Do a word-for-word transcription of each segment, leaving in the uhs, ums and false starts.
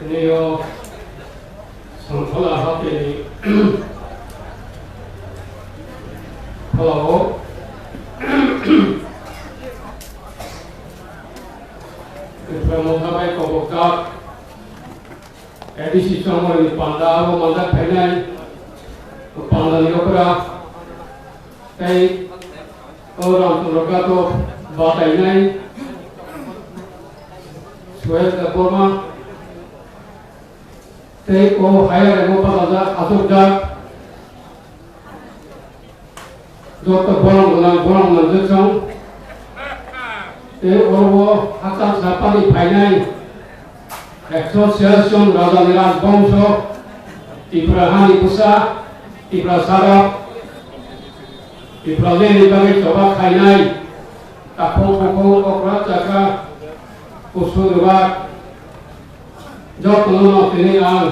Neo Songkhola hapini phalao Tripura Motha bai kobokjak A D C chongmani panda abo manjak phainai pandani okra tei o Ramchandra Gato batainai Suhel Debbarma tei o hayar emo bachajak achukjak joto borok gwnang borok manjwk chwng tei oro hachal sapani phainai ekso siyas jon rajani rajbongso Tripura hani bwsa Tripura sarok Tripura leni bagwi choba khainai takhuk bukhuk okra chakra kusu rwbak jotono no tini ang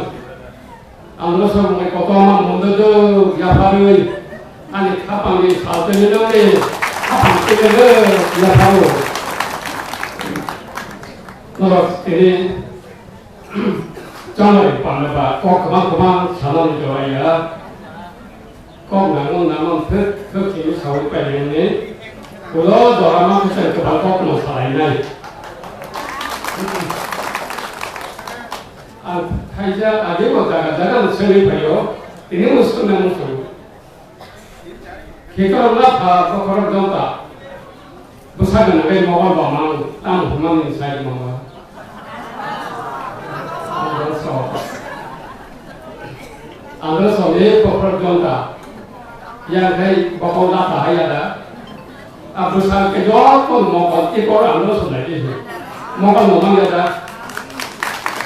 Andro Songmai kotorma mundwdwk yapharwi ani khapangni saltwini nokni khapang twiwi yapharo. Norok tini chongmani pandaba kok kwbang kwbang sanani jora ya. Kok nangmung nangmung thwk thwk khe sawi paimani ulo jora ma khe kwbang kokno salainai. Ang khaija agebo jaga jaga no sengwi phaio, tini no swngnai muchung. Khitorok lapha bokhorok jonta. Bwsakni nangwi mokol bamang, tamo hwnmani sai mama. Andro so. Andro so ni bokhorok jonta. Yang khai bokol lapha hai ada. A bwsang ke joto mokol tikor ang no sunai di. Mokol no mang ya da.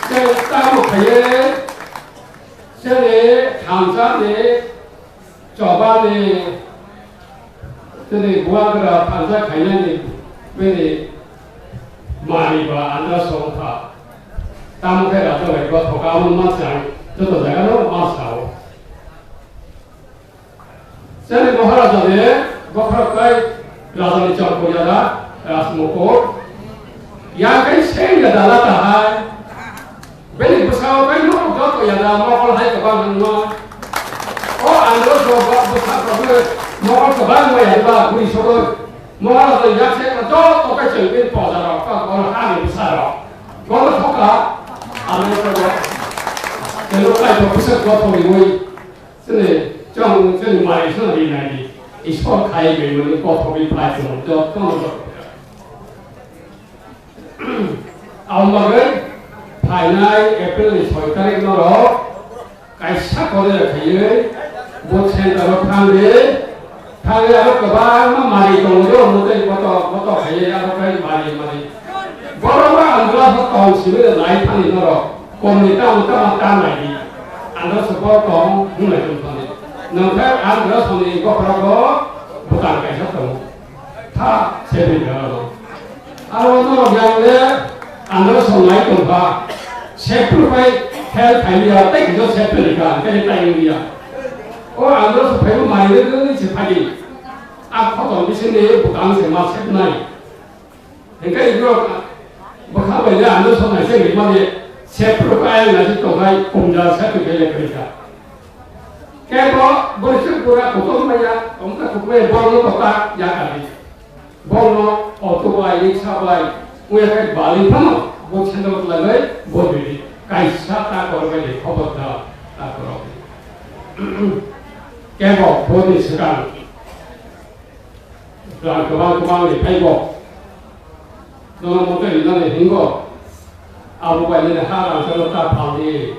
Ke tamo khaye, sere thamsa ni, choba ni, sere buagra thamsa khainani bini mari ba andra songkha. Tamo khe raja bai ba thoka mo ma chang, joto jaga no ma sao. Chini Maharaja ni bokhorok tai raja ni chongkor yada Rajmukut. Yang kai seng yada lata hai. Bini bwsao kai mokol joto yada mokol hai kwbang hwnma. O andro so ba bwsa kwbang mokol kwbang ma yada ba bwrwi sogo. Maharaja ni yak se joto kai chwng bini poja rok ka kor ha ni bwsa rok. Kono thoka andro so ba. Kelo kai to bwsa joto ni mui. Chini chong chini mai song ri nai di. Ishwar khai be mani kothok ri phai chong joto no joto. Ang bagwi phainai April ni soi tarik norok kaisa kore khaiwi bo center o thang di. Thangwi aro kwbangma manwi tongo, motwi kotor kotor khaiwi aro khe manwi manwi. Borok ba ang glass o tong simi de nai thani norok. Komni tamo tamo ta nai di. Ang glass o bo tong hwnlai tong thani. Nang khe ang glass ni bokhorok bo bwtang kaisa tongo. Tha seven jora no. Aro norok yang le ang glass o nai tong kha. Sepru pai hel khai ya, tei kisa sepru ni ka, khe tai ya. O andro se phaibo mai re re se phai. A khoto bising ni bwtang se ma sep nai. Hingke igro bwkha bai le andro se nai se ni ma ni sepru kai na ji to kai kumja sepru kai le kai ka. Ke bo bori se pura kotor ma ya, tong ka kukwe bo no to ta ya ka ni. Bono auto bai, rickshaw bai, wngya khe bali phano bo sandal kwlaiwi bo ridi. Kaisa ta korbai de, khobor da ta korok. Kebo boni swkang rang kwbang kwbang ni phaibo. Nono mote rinani hingo. Abo bai nini ha rang salo ta phaldi.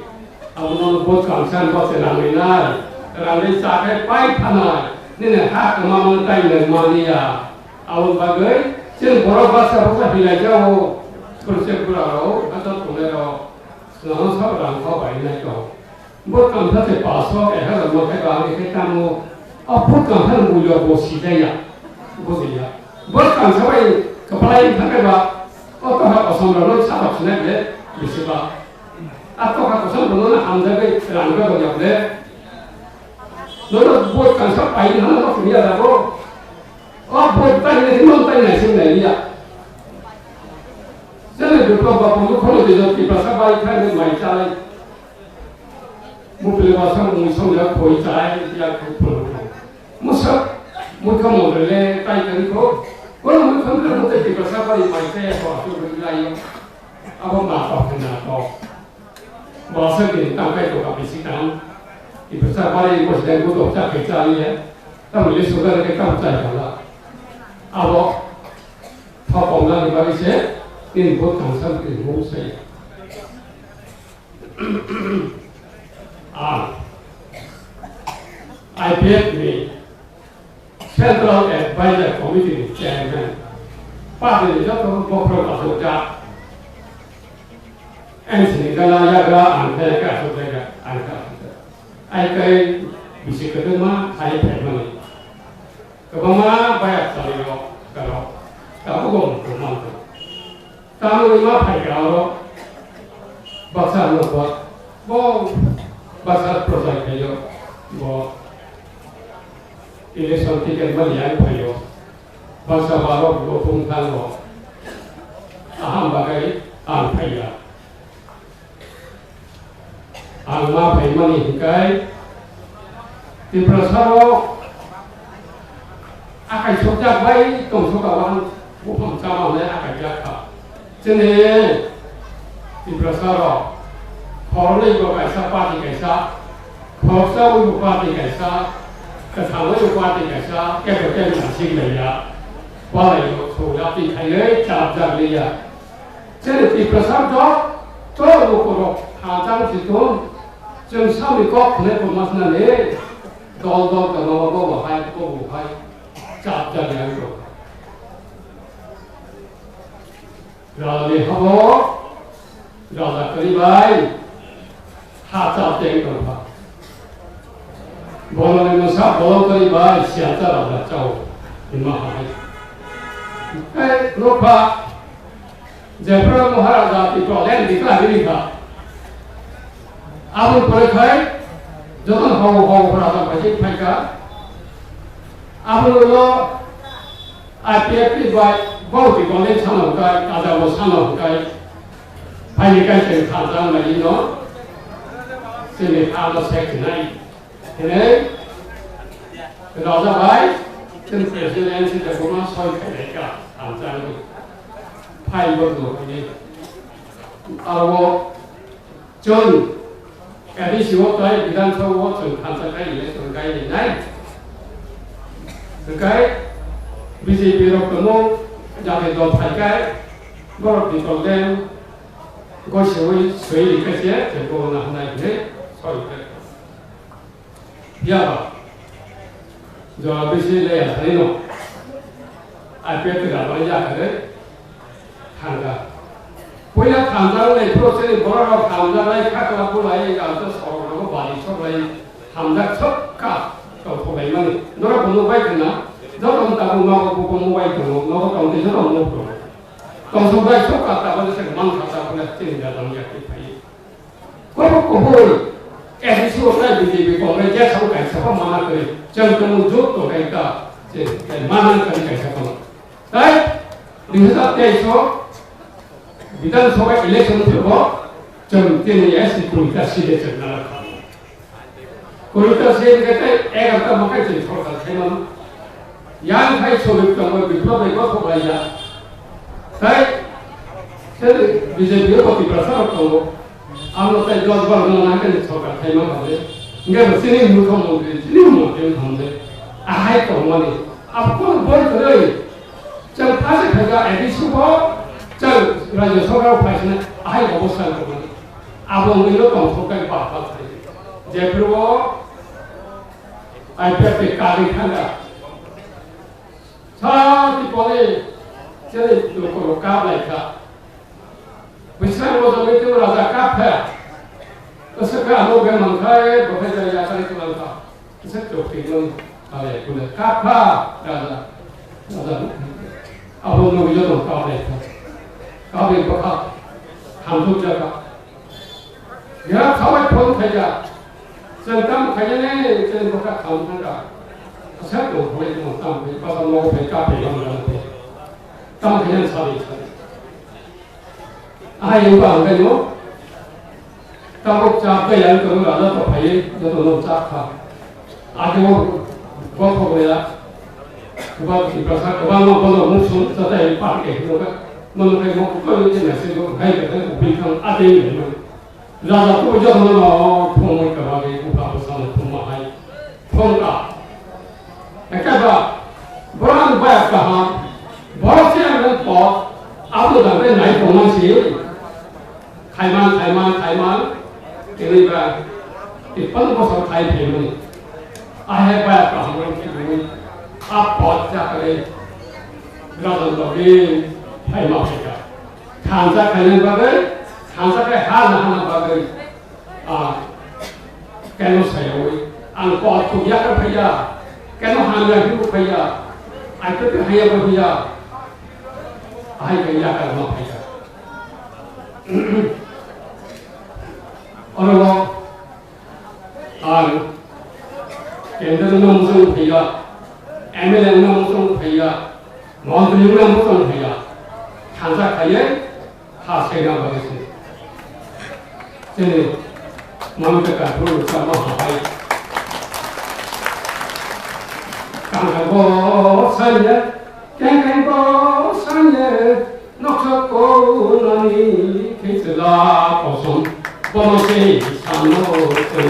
Abo nono bot kangsa ni bot se rang rinai. Rang ri cha khe pai phanai. Nini ha kwma mani tai nang mani ya. Abo bagwi chini borok baksa baksa hinai jago. Purse pura rok, hata tongnai rok. Nono sab rang kho bai nai tong. Bot kangsa se paso, ek hajar mo khai ba, ani khai tamo. O bot kangsa ni mulyo bo sijaya. Bujiya. Bot kangsa bai kwpalai wngkha khe ba, o tokha kosom rok no saba sinai ble bisi ba. A tokha kosom rok no hamjagwi rang rok ya ble. Nono bot kangsa pai hano no khuya da bo. O bot tai ne non tai nai sim nai ya. Chele Biplop ba Ponduk khono de jot Tiprasa bai khai de mai chalai. Mupile ba sang mui song ya khoi chalai ya khoi polo. Musa mui khono de le tai kan ko. Kono mui khono de mute Tiprasa bai mai chalai ko asu lai yo. Abo ma to na to. Bwsa din tangkai toka bisi tang. Ibrasa bari bwsa din gudo cha ke cha liya. Tamo le sugar ke kam cha kala. Abo thopong na ni bari se din bo tang san ke mo se. Ah. I P F ni Central Advisor Committee ni Chairman, party ni joto bokhorok achukjak, M C ni gana yagra ang khe khe achukjak, ang khe achukjak. Ai kai bisi kwbangma khai phaimani. Kwbangma baya chalio karo, tabuk bo muchung manto. Tamoni ma phaikha oro baksa no bo, bo baksa prochar khaio, bo election ticket ma liya phaio, baksa baro bo phung thango, aham bagwi ang phaiya. Ang ma phaimani hinkhe Tiprasao akai sokjak bai tong soka wahang buphang chama hwnwi akai jak kha. Chini Tiprasarok khoroknwi bo kaisa party kaisa, khoroksa wi bo party kaisa, kwthangwi bo party kaisa, kebo kebo nasik laiya, palaio sojak twi khainwi chapjak liya. Chini Tiprasa jotto lukurok thajang si thung, chwng sami kok khwnai phumasnani dol dol kwbangma bobo hai bobo hai chapjak yang rok. Rani habo raja kwrwi bai ha chap teng tong kha. Boroni mwsa bolong kwrwi bai siya cha raja chao hwnma hai. Tei nokha Jephru Maharaja Tipra land declare ri kha. Aboni pore khai jotono hau hau raja bai phai kha. Aboni ulo I P F T bai bauti bole sano hwnkhe, raja bo sano hwnkhe, phaini kai chwng thansa wnglaino, chini ha no sek hinai. Hinai, raja bai, chini president si daguma soi khailai ka, thansa wngwi. Phai bo do hini. Aro Chwng A D C o tai Bidhan Sabha o chwng thansa khai election khai rinai. Hwnkhe B J P rok tongo, jati dol phai khai, borok ni dol den goi seui sui ri khe se chwng bo na hwnai hwnwi soi khe. Phiya ba, jora bisi le ya thani no. I P F T rajak ya kare thangka. Puila thamjak nai phuru chini borok rok thamjak nai khakla bulai ang ta sorok rogo bari sok lai thamjak sok ka tong thok lai mani. Norok bo nubai khna joto tabuk nogo buko mobile tongo, nogo tong tei joto mobile tongo. Tong sok bai sok ka tabuk se man kha tabuk chini rajak ya khe phai. Kok kubui, A D C o tai B J P Congress je thang kaisa pha mana kwrwi, chwng tongmung jot tong kai ta, je mana kwrwi kaisa pha. Tai dui hazar teis o Bidhan Sabha election thwbo chwng tini S C kuri ta seat chwng nana kha. Kuri ta seat ke tai egarta makai chwng sorkar khaimano. Yang khai sogwi tongo, Biplop bai bothok laijak. Tei chini B J P o bo Tiprasa rok tongo. Amo tei dos bar no nang khe sorkar khai ma kha le. Hingke bo chini mukho montri, chini montri wng thang le. Ahai tongmani. Abo kono boi kwrwi. Chwng phase khaja A D C bo, chwng rajya sorkar o phai sinai ahai obosta wng tongmani. Abo wngwi no tong thok kai ba ba khai. Jephru o I P F T kagwi thangkha. Sa tipole chele dokoro kap lai kha. Bisrang bo jogwi tebo raja kap kha. Aswk kha ano beng mang kha, e bo khe jai ya kari khe mang kha. Aswk to khe mang kha le kule kap kha raja. Raja abo no joto kap lai kha. Kap le bo kha. Hamjak ja kha. Ya, khawai phone khaija. Chwng tamo khaijani, chwng bwkha kham thangkha. Asa tong phai tong tam phai, basa nogo phai, ka phai, bang bang phai. Tamo khaijani sabi sabi. Hai wngkha ang khe no. Tabuk chap khe yang tong raja to phaiwi joto no chap kha. Ake o gopho goya. Kuba Tiprasa kuba no bono musung chatai pa ke no ka. Mono kai mo ko ni na se go hai ka ko pi khang ate ni no. Raja to joto no no phongoi ka ba ge ku pa ko sa no phong ma hai. Phongka. Ekaba, borang baya kaham, borok se ang po, abo dangre nai tongma si. Khaiman, khaiman, khaiman, tini ba, tipan bosor khai phaimani. Ahe baya kaham rok kibui, a pot chakre, rajan logi, phaima phaika. Thansa khaina bagwi, thansa khai ha na hana bagwi. Ah, keno sayawi, ang kok tuk yakar phaiya, keno hamya hibu phaiya, ai kete haya bo hiya, ai ke yakar ma phaiya. Oro ang kendra no musung phaiya, M L A no musung phaiya, montri no musung phaiya, thansa khaiya, Ha, sega bagwi se. Chini Mamita Karpur sama hai. Kangkang bo sanya, kengkeng bo sanya, noksa ko nani khechla kosom. Bono se sano se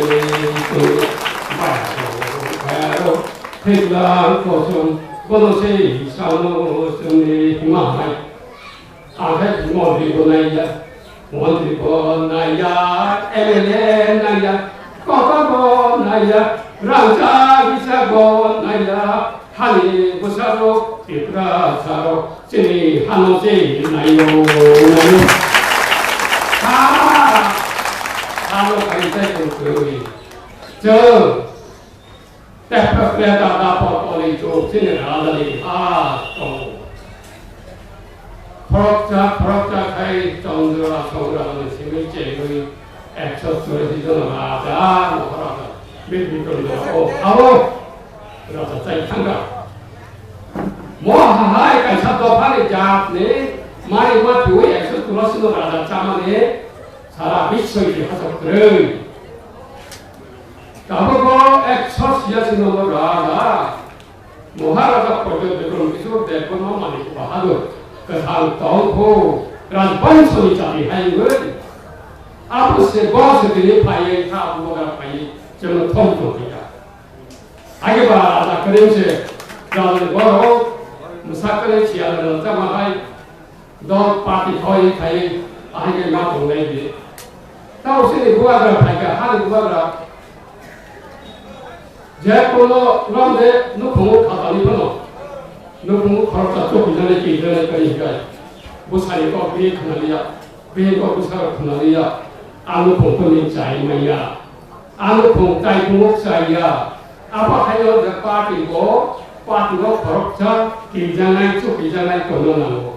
se. Bayaro, bayaro, khechla kosom. Bono se sano se hima hai. Ang khe montri bo naiya, montri bo naiya, M L A naiya, kotor bo naiya, rangchak richak bo naiya, hani bwsarok, Tiprasarok, chini hano se naio, naio. Ha, hano khai sai tong kwrwi. Chwng Tepra preta dapor oli chuk chini rajani ha tongo. Khoroksa, khoroksa khai Chandra, Chandra ni simi chengwi ekso churashi jon raja Maharaja Birbikrama o abo raja chai thangkha. Mo hai kaisa dophani jat ni mari ma twi ekso churashi jon raja chamani sara biswoi ni hachak kwrwi. Tabuk bo ekso siyasi no raja, Maharaja Pradyot Bikram Kishore Debbarma Manik Bahadur, kwthang tongkho, Rajbongso ni chati hai wngwi. Abo se bo se tini phaiwi kha, abo bogra phaiwi, chwngno thom tong kha. Age ba raja kwrwi se, raja ni borok, mwsa kwrwi siya raja ma hai, Dol party thoi khai ahai khe ma tongnai di. Tao sini bubagra phaikha, hani bubagra. Je kono rom de nukhungo khatani phano. Nukhungo khoroksa chopinani twijlani kani hikai. Bwsani kok bini khwnaliya, bini kok bwsarok khwnaliya. A nukhung phani chai manya. Ano khung tai khung chaya. Abo haino je party bo, party bo khoroksa kijanai, chukijanai kono nango.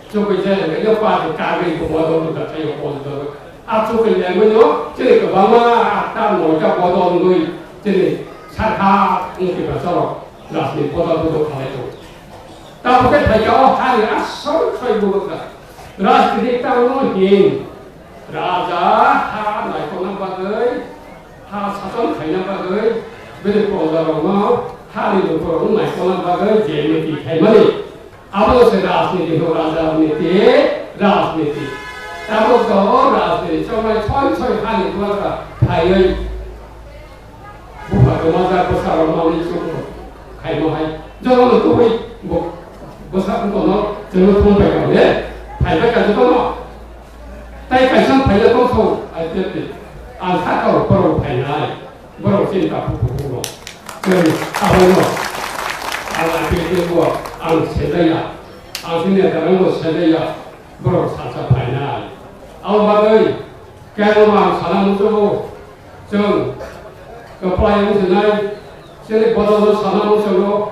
Chukijanai khe party kagwi bo bodol da thayo bodol. A chuki lengwi no, chini kwbangma atta noita bodol nui, chini sakha wngkhe bachalo, rajni bodol bodol khalai tongo. Tabukhe phaikha o hani asol soi bubukha. Rajniti tangno hin. Raja ha naikokna bagwi, ha sason khaina bagwi, bini projarokno hani lukurokno naikokna bagwi je niti khaimani. Abono se rajniti hino, raja niti, rajniti. Tabuk to rajniti chongnai soi soi hani bubagra phaiwi. Bupha kwmajak bwsarok manwi chukno khaimo hai. Jotono tubui bo bwsa wngkokno chwngno thum pai kha le. Phaibai kha jotono. Tai kaisa phaile tongthok, ai tete. Ang sakao borok phainai. Borok chini kaphu kuphuno. Chwng abono. Ang ai tete bo ang sejaya. Ang chini darangbo sejaya. Borok salsa phainai. Abo bagwi kebo ang sana muchungo. Chwng kwplai wng sinai, chini bodolno sana muchungo,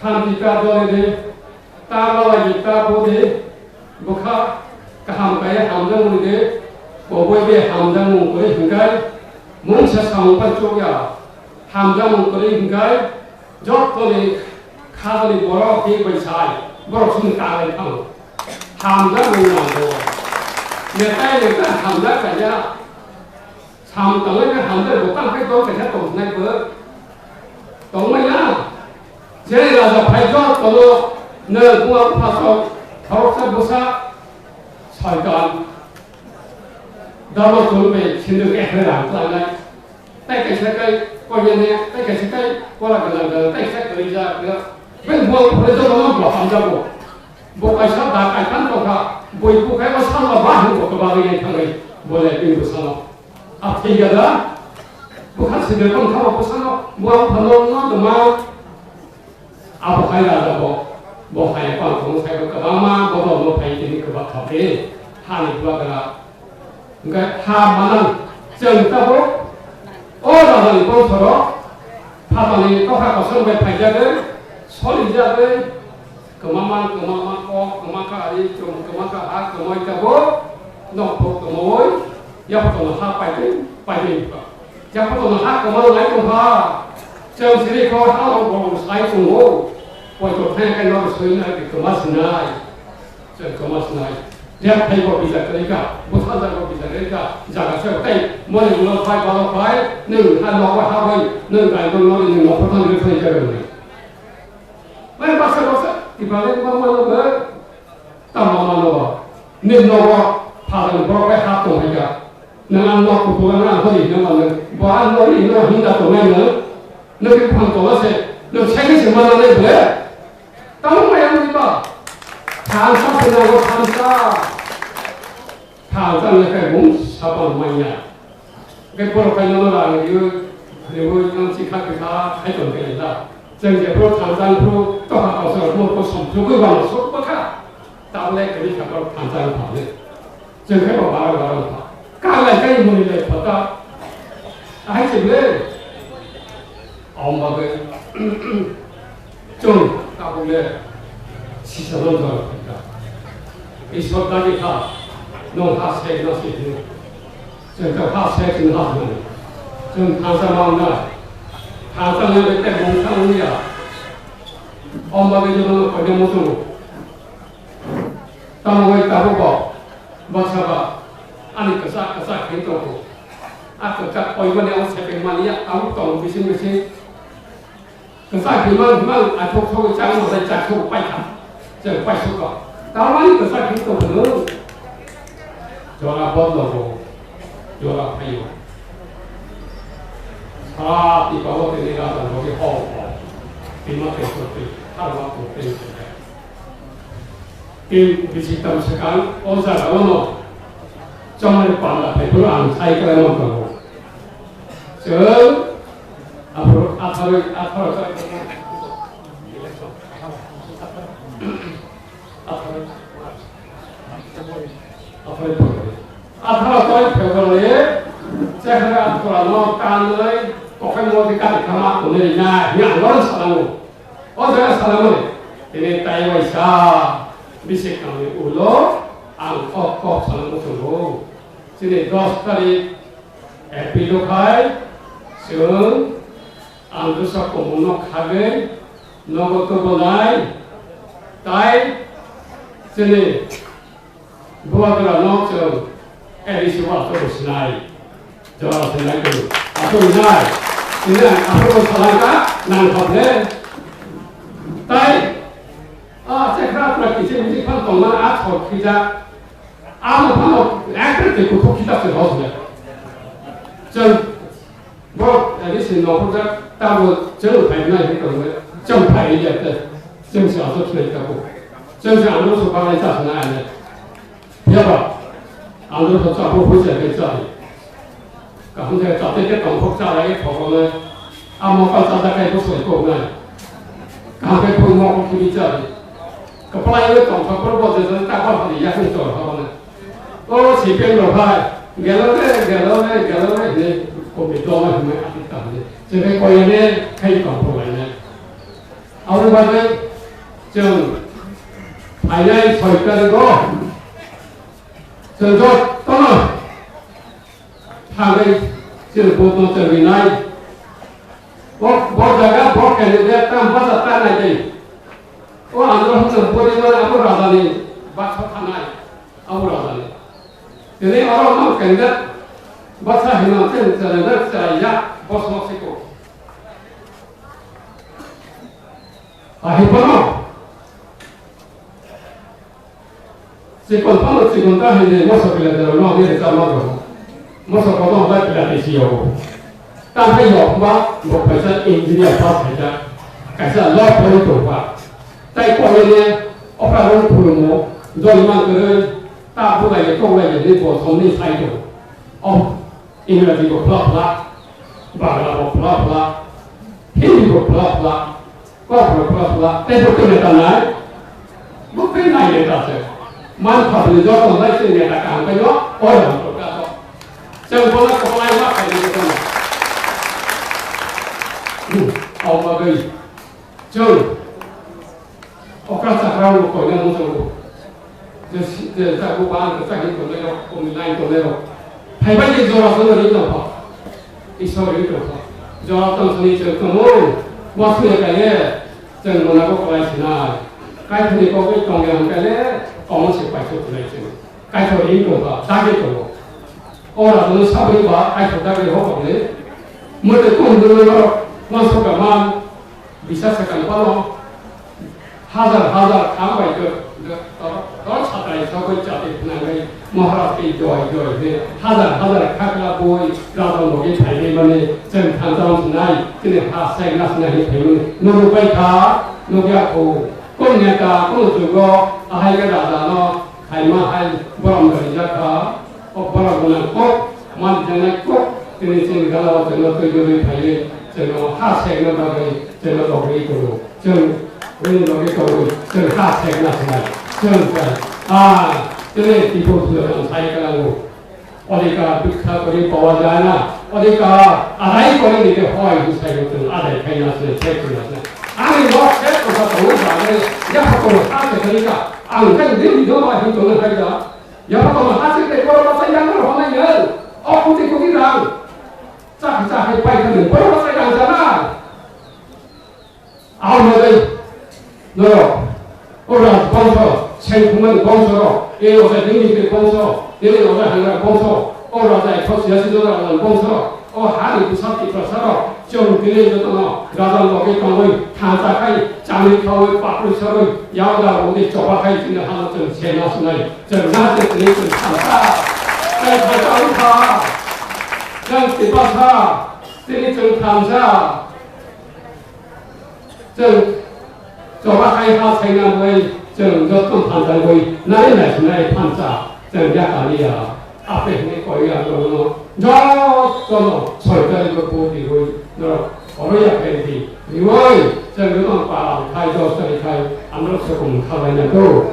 thanti ta dole de, ta malai ta bo de, bwkha kaham kaya hamjakmani de, koboi de hamjakmung kwrwi hwnkhe, mungsa samung pai chukya, hamjakmung kwrwi hwnkhe, jottoni khajani borok hi bai sai, borok chini kanglai thango. Hamjakmung nango. Netai netai hamjak kaya. Sam tangwi hamjak bo tang khai dol kaisa tong sinai bo. Tongmaya. Je raja phai jot tono ne bua phaso khoroksa bwsa soitan. Dabo chwng bai sinduk ekhe rang khlainai. Tai kaisa kai koyane, tai kaisa kai kola gana gana, tai kaisa kwrwi ja kwrwi. Bai bo phore joto no bo hamjago. Bo kaisa da kai phan tongkha, boi bukhai o salma ba hin bo kwbagwi nai thangwi. Bo le twi bo sano. A thwi ya da. Bo kha sinduk tong kha bo sano. Bo ang phano no doma. Abo hai raja bo, bo hai pang tong sai bo kwbangma bodol no phai tini kwbak kha phi hani bubagra. Hwnkhe ha manang chwng tabuk o raja ni bongso rok phatani tokha kosong bai phaijagwi solijagwi kwmama kwmama kok kwma kha ari chwng kwma kha ha kwmai tabuk nokphok kwmaui yapha tono ha paitwi paitwi. Jakob no ha kwma lai tong kha. Chwng siri kho ha rok bo sai tongo. Poito thai kai no soi na ki kwma sinai. Chwng kwma sinai. Jep thai bo bijak kai ka. Butha jago bijak kai ka. Jaga se tai moni ulo phai balo phai. Nung ha no ha bai. Nung gai bo no nung no photo ni phai jaga ni. Bai basa basa. Ibale ma ma no ba. Tamo ma no ba. Nin no ba. Phalang borok bai ha tong hai ka. Nang ang nok kutung ang ang hori nang ang bo ang hori no hinda tongnai no. Nang ke phang tola se. Nang sai se mana nai ble. Tamo mai ang ba. Thansa se na go thansa. Thansa na kai bung sapang manya. Ke poro kai no la ang yu. Lewo nang si kha kha khai tong ke da. Jeng je pro thansa pro to ha ko sa mo ko som ju ko ba sok ba kha. Tabole kani khapar thansa ang phale. Chwng khe bo barang barang pha. Ka lai kai muni lai pha ta. Ahai se ble. Om bagwi. Chwng tabuk le. Sisa no jor pha ta. Ishwar dagi kha. Nong ha se na se ni. Chwng ka ha se ni ha ni. Chwng thansa ma na. Thansa ne te mung sa ni ya. Om bagwi jono ko de mo chwng. Tamo bai tabuk bo bwsa ba ani kwchak kwchak khe tongo. A kwchak koimani abo sepeng mani ya tabuk tongo bising bising. Kwchak himang himang athok thok chang bo sai chak thok pai kha. Chang pai sok ba. Tamani kwchak khe tongo. Jora bodlo bo. Jora phaio. Sa ti pa bo tini ga dan bo ki ho ho. Tima ke so ti. Har wa ko te. Tei bisi tamo swkang o jaga o no chongmani panda phai phuru ang sai kwlai manthogo. Chwng aphuru atharwi atharo chwng atharo chwng February atharo chwng February chekha atharo no kanwi kokhai modi kari khama kunui na hwnwi ang norok salango. O jaga salamani, tini tai waisa bisi kamni ulo ang kok kok salamo tongo. Chini dos tarik April o khai chwng ang dosa komorno khagwi nogo tubunai tai chini Bubagra no chwng A D C o aswk sinai. Jora sinai tong. Aswk sinai. Ini aswk salai ka nang thok le. Tai a chekra pra kiche miji phan tong man a thok khija. Amo phano ekre te kuthok khita se hos le. Chwng Bo, ani se nokho jak tabo chwng phai nai hai tong le, chwng phai ya te, chwng se aswk khlai tabo, chwng se ano se balai cha sana ane. Phiya ba, ano se cha bo hui se ke cha. Kaham se cha te ke tong phok cha lai phok le, amo ka cha ta kai bo soi ko nai. Kaham ke phok mo ko ki cha. Kapalai le tong phok bo je ta ba ha ya ke to ha na. O C P M rok hai, gelo re, gelo re, gelo re, hinwi komit doma hinwi atik ta hinwi. Chwng khe koyane khai tongphuru lainai. Aboni bagwi chwng phainai soi tarigo chwng jotono thangwi chwng vote no chwng rinai. Bo, bo jaga bo candidate tam basa ta nai tei. O andro hwnwi body no abo raja ni baksa thanai. Abo raja ni. Tini oro no kenda basa hino chen chen da cha ya bos no siko. Ahi bono. Chikon phano chikon ta hini moso pila jero no hini chama go. Moso kono bai pila tisi yogo. Ta hai yok ba bo paisa engineer pass hai ja. Kaisa law pori to ba. Tai ko ne opra ron phurumo jol man kere ta bu lai to lai ne bo somni sai to. Om Ingraji bo phla phla, Bangla bo phla phla, Hindi bo phla phla, Kokborok phla phla, tei bo tongwi tanai, bo tei nai neta se. Man phabni joto nai se neta kaham khe no, oro bo ka to. Chwng bono koklai ma khai ni kono. Au bagwi. Chwng. Okra chakra bo koina mo chwng. Je si, je ta bo ba ang ta hin tongnai rok, komni line tongnai rok. Phaibai je jora sono ri tong kho. Isor ri tong kho. Jora tong sani chwng tong mo. Wa suya kaiye. Chwng mona bo kolai sinai. Kaithani kok bai tong yang kaiye. Omo se paithok khulai chwng. Kaithok ri tong kho. Dagi tong kho. Ora sono sabri ba kaithok dagi ho kok le. Mo te kong dun lo. Wa so ka man. Bisa sakang pano hazar hazar kha bai khe, khe, tor, tor satai sogwi chati phnangwi Maharaj khe joi joi khe hazar hazar khakla boi raja logi phainai mani chwng thansa wng sinai chini ha sengna sinai hinwi phaimani nukbai kha nukya kho. Kung neta kung jugo ahai khe raja no khaima hai borom gari jakha. O borok gwnang kok, man janai kok, tini chini gana o chwngno twi dwrwi phaiwi, chwngno ha sekna bagwi, chwngno logwi tongo. Chwng bini logwi tongwi, chwng ha sekna sinai. Chwng kha, ah, tini Tipu Sujok ang sai kwlango. Odhikar bhikkha kori pawa jaya na, odhikar adai kori nike hoi bwsai bo chwng adai khaina se, se khaina se. Ani nok se kosa tongo bagwi, ya photo ha se khanika, ang khe bini joma hin tongna khaida. Yapha tongma ha se tei borok rok tai yang rok nai nang. O kuti kuti rang. Chakha chakha pai thani borok rok tai rang jana. Aw nai. Norok. O raj bongso, sengkhumani bongso rok. E oja himni ke bongso. Tini oja hangra bongso. O raja ekso chiyasi jona rajani bongso rok. O hani bwsa Tiprasa rok chwng tini jotono raja logi tongwi thansa khai chanwi khaui paprwi sarwi yago da rwngwi choba khai tini hano chwng sena sunai chwng na se tini chwng thansa. Chwng thansa wngkha. Chwng Tiprasa tini chwng thansa. Chwng choba khai ha saina bai chwng joto phansa bai nai nai sinai phansa chwng ya kaliya. Ape hini koi ya no no joto no sorkari ko poti roi no oro ya penti rioi chwng no pa khai dos tari khai amro sokum khalai na to.